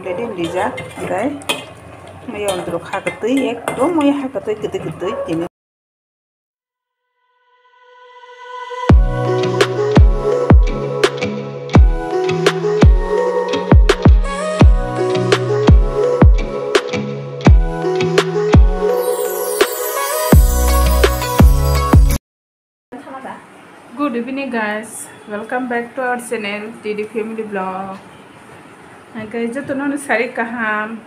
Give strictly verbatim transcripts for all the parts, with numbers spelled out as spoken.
Ready rijak, oke. Mui ondro kha kwtwi, ekdom mui ha kwtwi, kwtwi, kwtwi, tini. Good evening guys, welcome back to our channel T D Family Vlog. Hingke jotono no sari kaham,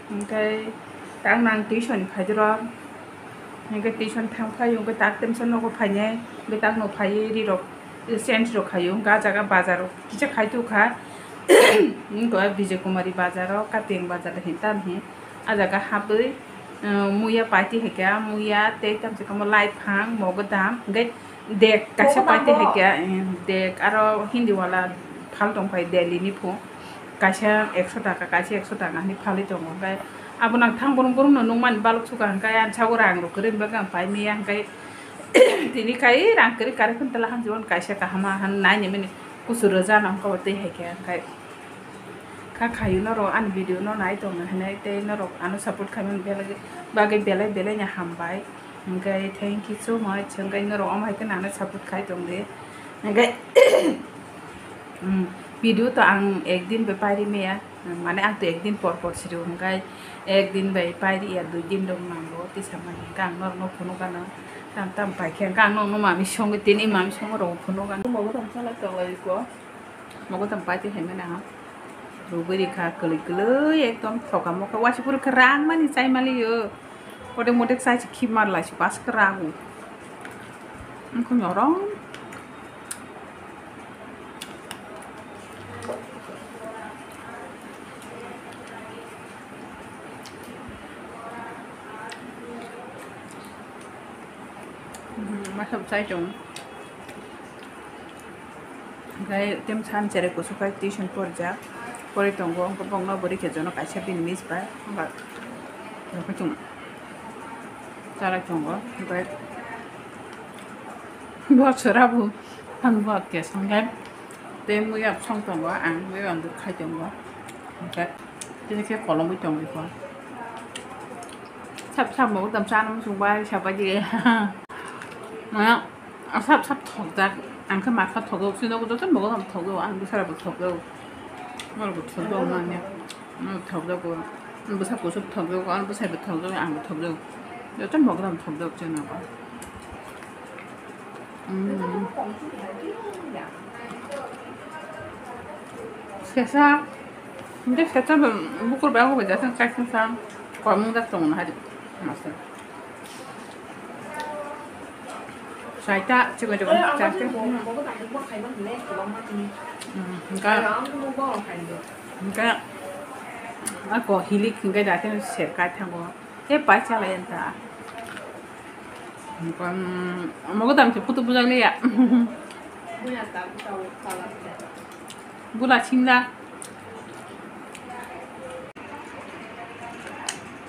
hingke tang nang tuition phaijorok, hingke tuition thang phai hingke tak temsa nogo phainai, hingke tak no phaiye ri rok change rok khaio, hingke ah jaga bazar o kisa khai tu kha, hingke Vijay Kumari bazar o, Kating bazar hintan hi. Ah jaga habwi, eh, muya paiti hai kha, muya tei tamsa khe omo lai phang, mogodam, hingke dek kaisa paiti hai kha, eh, dek aro Hindi wala phal tong phai Delhi ni phu, kaisa ekso taka, kaisa ekso taka hinwi phalwi tongo, hingke abo nang thang borom borom no nukmani balok sukha, hingke ang sago rang rok kwrwi bagwi ang pai maya, hingke tini kai rang kwrwi kwrwi khe tala hamjak kaisa kaham ma han nai ni mani kusu rwja nang khe twi hai khe, hingke. Kha khayo norok ani video no nai tongna hinwi tei norok ano support khaimani belai bagwi belai belai no hambai. Hingke thank you so much. Hingke norok omo hai khe nang support khai tong di. Hingke, mm, video to ang ekdin bai pairi maya. Mane ang to ekdin por por siri hingke ekdin bai pairi ya dui din rok nango tisa mani hingke ang norok no phunuk gana tam tam pai khe hingke ang norok no mami songwi tini mami songo rok phunuk gana. Mogodam chala tong lai ko. Mogodam paiti hai mani ang rubui rikha kwlwi kwlwi ekdom thoka mokhe waisa phuru khe rang mani chai mali o. Kotek motek chai se khip mar lai se bas khe rang o. Wngkha norok. Masa bo chai tongo. Hingke tem san chere kusu kai tuition porjak, poroi tongo, hingke bongno bwrwi khe jono kaisa bini miss bai, hingke rokhe chwng chara tongo, hingke bo chwra bo ang bo khe songkhe tei muya song tongo, ang muya ang khai tongo, hingke tini khe kolomwi tongwi kho. Sab sab mogodam chana muchung bai sabai di. Maya sab sab thokjak. Ang khe makha thokjak. Chini nogo joto mogodam thokjak. Ang bwsarok bo thokjak. Norok bo thokjak manya. Norok thokjak bo. Bwsa kuchuk thokjak. Ang bwsai bo thokjak. Ang bo thokjak. Joto mogodam thokjak chini nogo. Mm. Sesa, hingke sesa bo bukur bai obo bai jasang kaisa sa kormo jak tongo na hari masa. Saita chikon chikon chaste. Mm, hingke, hingke ako hilik hingke dati ser kai thango. He pai chala yanta. Mogodam se photo bujak liya. Bula singla.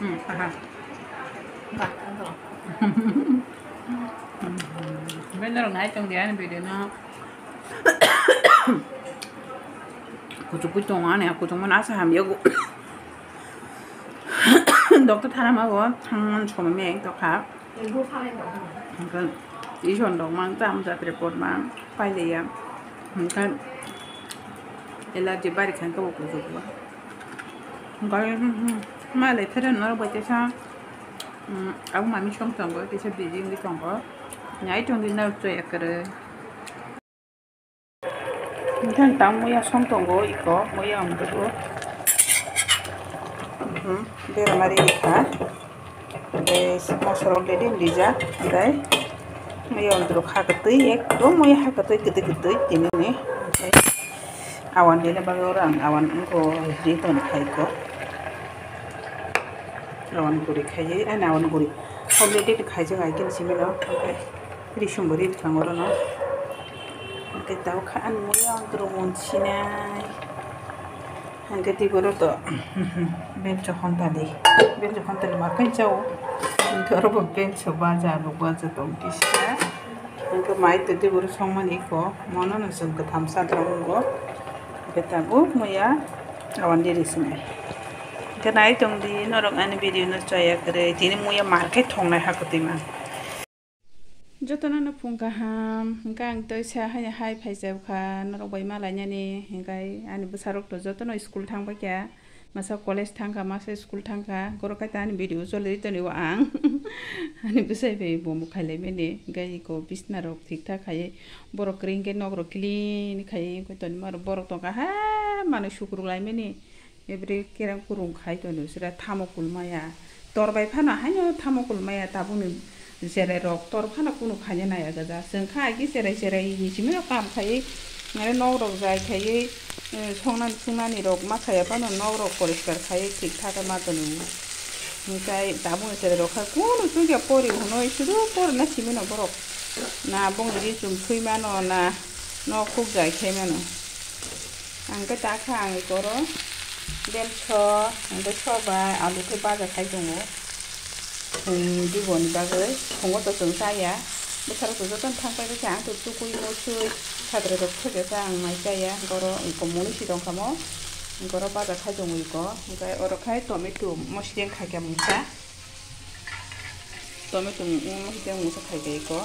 Hmm, aha. Bendaro nai tong dia ni video no. Kuchuk kuchuk tong ani kuchuk mana asa ham yago. Doctor thana ma bo thang man choma me to kha. Hingke ison rok mang tam jat report mang pailiya. Hingke allergy bari kha hingke bo kuchuk bo. Hingke, hmm, hmm, malai phereng norok bai teisa, hmm, abo mami song tongo, teisa busy wngwi tongo. Nai tongdi norok choi ekere. Hingke tang muya song tongo iko, muya ang dugo. Mhm, bera mari rikha. Tei mosoro ready rijak, tei muya ang dugo ha kwtwi, ekdom muya ha kwtwi, kwtwi, kwtwi, tini ni. Tei awan dina bagwi oro ang awan wngkho ri tongkha iko. Awan guri khaiwi, ani awan guri already khaijak, I can see mano. Risum bo ri thango oro no. Hingke tabuk kha ani muya ang toro monsinai. Hingke tei boro to belcho hontali. Belcho hontali ma kai chao. Hingke oro bo belcho baja rok baja tong kisa. Hingke mai to tei boro songmani iko. Mono no chwng kwtham sa tongo. Hingke tabuk muya Awan diri sini. Hingke nai tong di norok ani video no chaya kwrwi. Tini muya market thongnai ha kwtwi ma. Jotono no phung kaham. Hingke ang tei sa hai hai phai jab kha norok bai ma lainani. Hingke ani bwsarok to jotono school thang bai kha. Masa college thang kha, masa school thang kha. Goro kai ta ani video choli toni o ang. Ani bwsai bai bo mukhai lai mani. Hingke iko bisna rok thik thak khai. Borok kwrwi hingke nok rok clean khai. Hingke toni ma borok tong kha ha manwi sukruk lai mani. Ebri kereng kurung khai toni sira tamo kulmaya. Tor bai phano haino tamo kulmaya tabukni cherai rok tor phano kunu khaina naya gaja. Chwng kha agi cherai cherai ni simi rok kam khai. Are nok rok jai khai, eh, songnani sungnani rok ma khaya phano nok rok poriskar khai thik thak ma toni. Hingkai tabukni cherai rok kha kunu chukya pori hwnwi sudu porina simi no borok. Na bongni ri chum sui mano na nok khuk jai khai mano. Ang khe ta kha ang ikoro belso, ang khe sobai, alu khe baja khai tongo. Chwng diboni bagwi, phungo to chwng chaya. Bwsarok to jotono thang pai khe ang to tukui musui, sadre rok theke khe ang mai chaya. Ikoro iko muni si tong kha mo, ikoro baja khai tongo iko. Hingke oro khai tomato mosdeng khai kha mungsa. Tomato mung-, mung-, mung-, mungsa khai kha iko.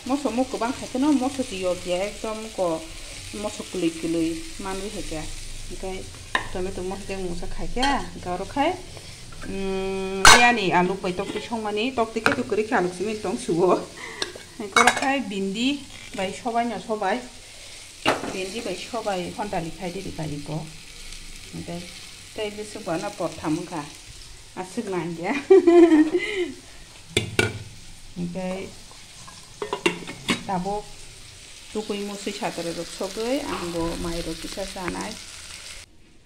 Moso mung kwbang khai kheno moso si yok ya, ekdom ko moso kwlwi kwlwi manwi hai kha. Hingke tomato mosdeng mungsa khai kha, hingke oro khai, mm, biyani alu bai toktwi songmani, toktwi khe to kwrwi khe alu simi tong sugo. Hingke oro khai bindi bai sobai no sobai, bindi bai sobai hontali khai di ri bai iko. Hingke tei bwswk bo ano por tham wngkha. Aswk nangya. Hingke tabuk tukui musui satare rok sogwi ang bo mai rok kisa chanai.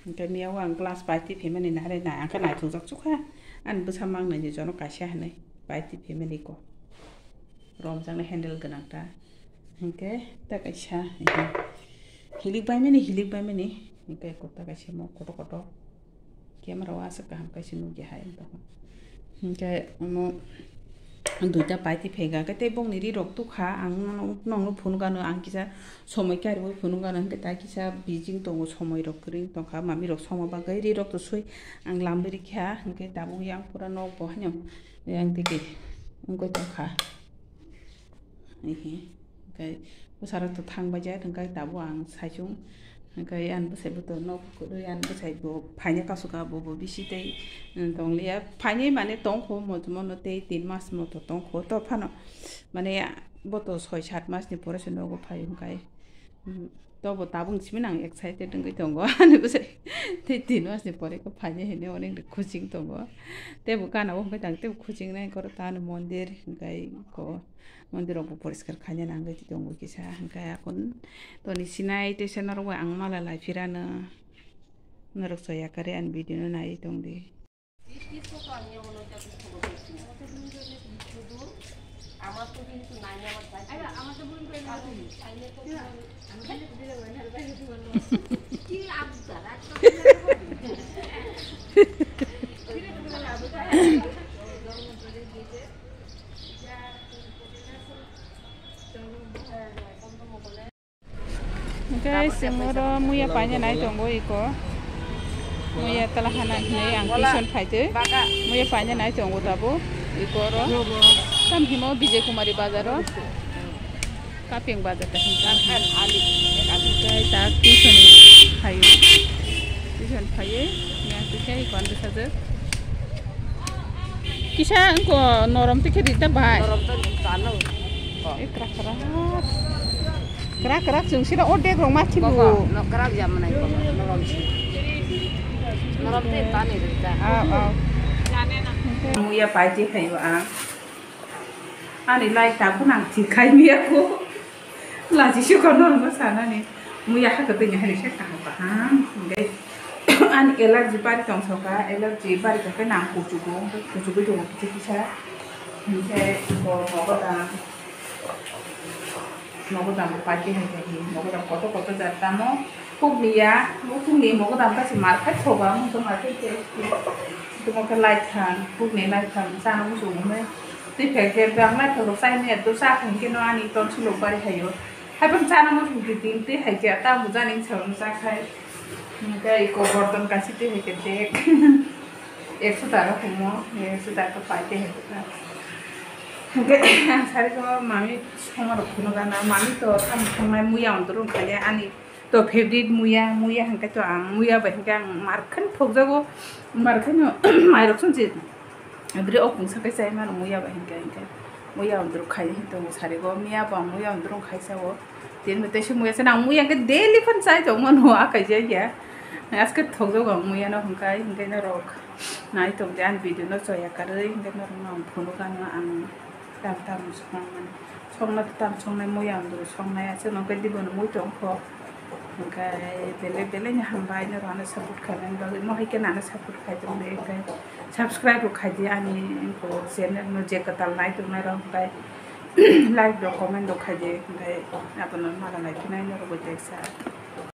Hingke miyao ang glass bai twi phaimani nare na, ang khe naithokjak chukha. Ani bwsa mang nai ni jono kaisa hinwi bai twi phaimani ko. Romjaknai handle gwnang ta. Hingke ta kaisa, hilik bai mani, hilik bai mani. Hingke kota kaisa mo koto koto. Camera o aswk kaham kaisa nukya hai wng tongkha. Hingke omo duita paiti phega khe tei bongni ri rok tukha, ang nono, nongno phunukha no, ang kisa somoi kariui phunukha no, hingke ta kisa bijing tongo, somoi rok kwrwi wng tongkha, mami rok songma bagwi ri rok to sui ang lamwi rikha, hingke tabuk yang pura nok bo haino yang tigi wngwi tongkha. Ehe. Hingke bwsarok to thang bai jak, hingke tabuk ang saichung. Hingke ani bwsai bo to nok kwrwi, ani bwsai bo phaina kasu ka, bo, bo bisi tei, mm, tong liya. Phainai mane tong kho, mo, mo no tei tin mas mo to tong kho. To phano mane bo to soi sat mas ni pore se nogo phai hingkai. Mm, to bo tabuk simi nang excited wngwi tongo. Ani bwsai tei tin mas ni pore khe phainai hinwi onek de kuching tongo. Tei bo gana o hingke tang tei bo kuching nai koro ta ani mondir hingkai ko. Mondir rok bo poriskar khaina nangwi twi tongo kisa, hingke akon toni sinai teisa norok bai ang mala lai phirano. Norok chaya kare ani video no naiwi tong di. Hingke chwng oro muya paina nai tongo iko. Muya tala hana hinwi ang tuition phaitwi. Muya paina nai tongo tabuk iko oro. Tam himo Bijay Kumari bazar o. Kaping bazar ta hingka. Tei ta tuition phaio. Tuition phaiwi yang tuition ikon bwsajwk. Kisa wngko norom tikhe rita bai. Norom to chano. Eh, krak krak. Krak krak chwng sira ordek rok ma thibu. Koko, no krak ya manai koko, norom si. Norom te tani rita. Ah, ah. Muya paiti phaio ang. Ani lai ta phunang thik khai miya ko. Lachi si kono no sanani. Muya ha kwtwi ni hari se kaham kaham. Hingke ani allergy bari tong soka, allergy bari khe nang kuchugo, kuchugwi tongo kisa kisa. Hingke ko mogo dam. Mogo dam paiti hai hai mogo dam koto koto jat tamo. Kukni ya, kukni mogo dam kasi market thoga, mogo market ke. Tumo ke lai thang, kukni lai thang, sana musu umai. Twi phek phek dam lai thang, sai ni to sa thang ke no ani ton sulok bari hayo. Hai pang sana musu di tin twi hai ke ta buja ni chang sa khai. Hingke iko borton kaisa twi hai khe dek. Ekso taka humo, ekso taka pai twi hai khe. Hingke ang sari ko mami songma rok phunuk gana, mami to tam songnai muya ondoro wngkha ani to favorite muya, muya hingke to ang muya bai hingke ang markhen thokjago, markhen mairok song je. Abri o kungsa khe chai mano muya bai hinkhe, hinkhe muya ondro khai hi tongo sari go, miya bo ang muya ondro khai sao. Tini bo teisa muya se nang muya hinkhe daily phan chai tong mano, akai jai ya. Aske thokjak ang muya no hinkhe, hinkhe norok nai tong di ani video no choya karwi, hinkhe norok no ang phunuk ano ang tam tam song mani. Songna tam songnai muya wngwi songnai aswk nokhe dibono mui tongkho. Hwnkhe belai belai ni hambai norok ano support khainani bagwi, mohai khe nano support khai tongdi, hwnkhe subscribe bo khaidi ani channel no je kwtal nai tongnai rok, hwnkhe like rok comment rok khaidi, hwnkhe abono mala nai phai nai norok bo teksa.